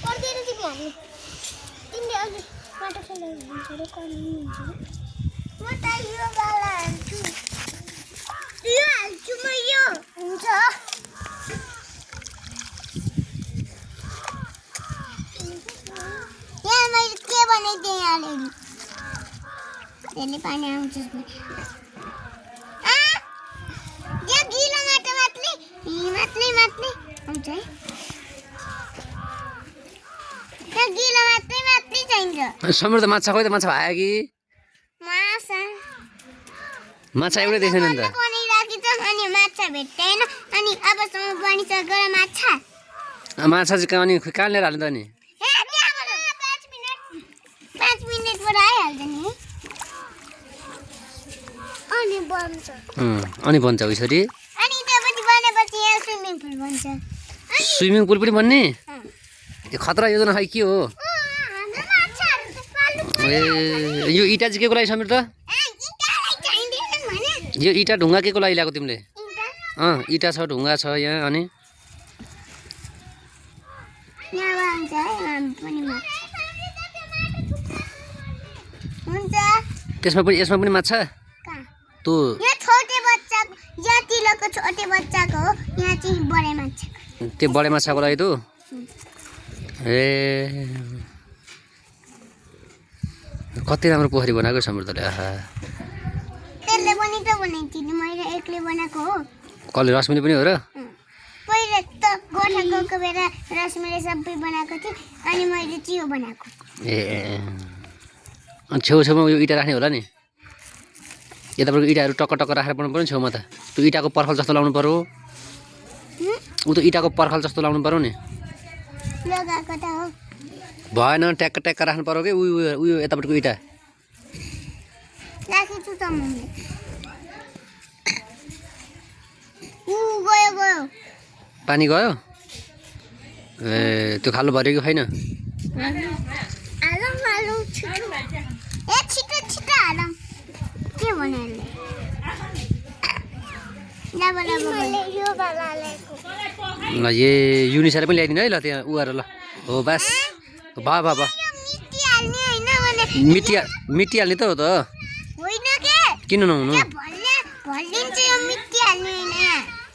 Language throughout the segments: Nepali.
पर्दैन तिमीहरूले तिमीले अघि माटो खेलेर हुन्छ र कर्नी हुन्छ म त यो गाला हाल्छु यो हाल्छु म यो हुन्छ यहाँ मैले के बनाइदिएँ अलरेडी त्यसले पानी आउँछ यो गिलो माटो मात्रै आउँछ है त्यो गिलो मात्रै चाहिन्छ समीर त माछा खोइ त माछा आयो कि माछा एउटै देखेन नि त अनि माछा भेट्दैन अनि अबसम्म बनिसक्यो माछा माछा चाहिँ कहाँ अनि कहाँ लिएर हाल्नु त नि 5 मिनेटबाट आइहाल्छ नि अनि बन्छ अनि बन्छ उसरी अनि त्यसपछि बनेपछि यहाँ स्विमिङ पुल बन्छ स्विमिङ पुल पनि बन्ने यो खतरा योजना खै के हो ए यो इँटा चाहिँ के को लागि समीर त यो इँटा ढुङ्गा के को लागि ल्याएको तिमीले इँटा छ ढुङ्गा छ यहाँ अनि त्यसमा पनि यसमा पनि माछा त्यो छोटे बच्चाको हो यहाँ चाहिँ बडे माछा त्यो बडे माछाको लागि त ए कति राम्रो पोखरी बनाएको समीर तले आहा त्यसले पनि त बनाइदिनु मैले एक्लै बनाएको हो कसले रश्मिले पनि हो र पहिला त गोठा गएको बेला रश्मिले सबै बनाएको थियो अनि मैले चियो बनाएको ए अनि छेउछेउमा यो इँटा राख्ने होला नि यताबाट इँटाहरू टक्क टक्क राखेर बनाउनु पर्यो नि छेउमा त त्यो इँटाको पर्खल जस्तो लाउनु पर्यो ऊ त इँटाको पर्खल जस्तो लाउनु पर्यो नि लगाएको त हो भएन ट्याक्क ट्याक्क राख्नु पर्यो कि उयो यतापट्टिको इँटा राखेछु त मैले गयो पानी गयो ए त्यो खालो भर्यो कि छैन छिटो हालौँ के भन्यो ल ए युनिसाले पनि ल्याइदिनु है ल त्यहाँ उएर ल हो बस भयो मिट्टी हाल्ने त हो त किन नहुनु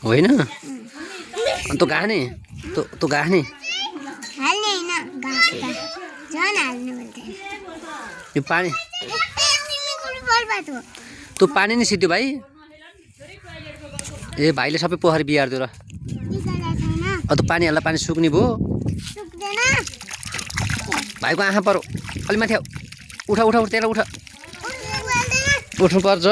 होइन अन्त गाने तँ गाने यो पानी तँ पानी नै सिद्धो भाइ ए भाइले सबै पोखरी बिगारिदियो र अन्त पानी हाल्दा पानी सुक्ने भयो भाइको आँखा परो अलि माथि उठ त्यसलाई उठ्नु पर्छ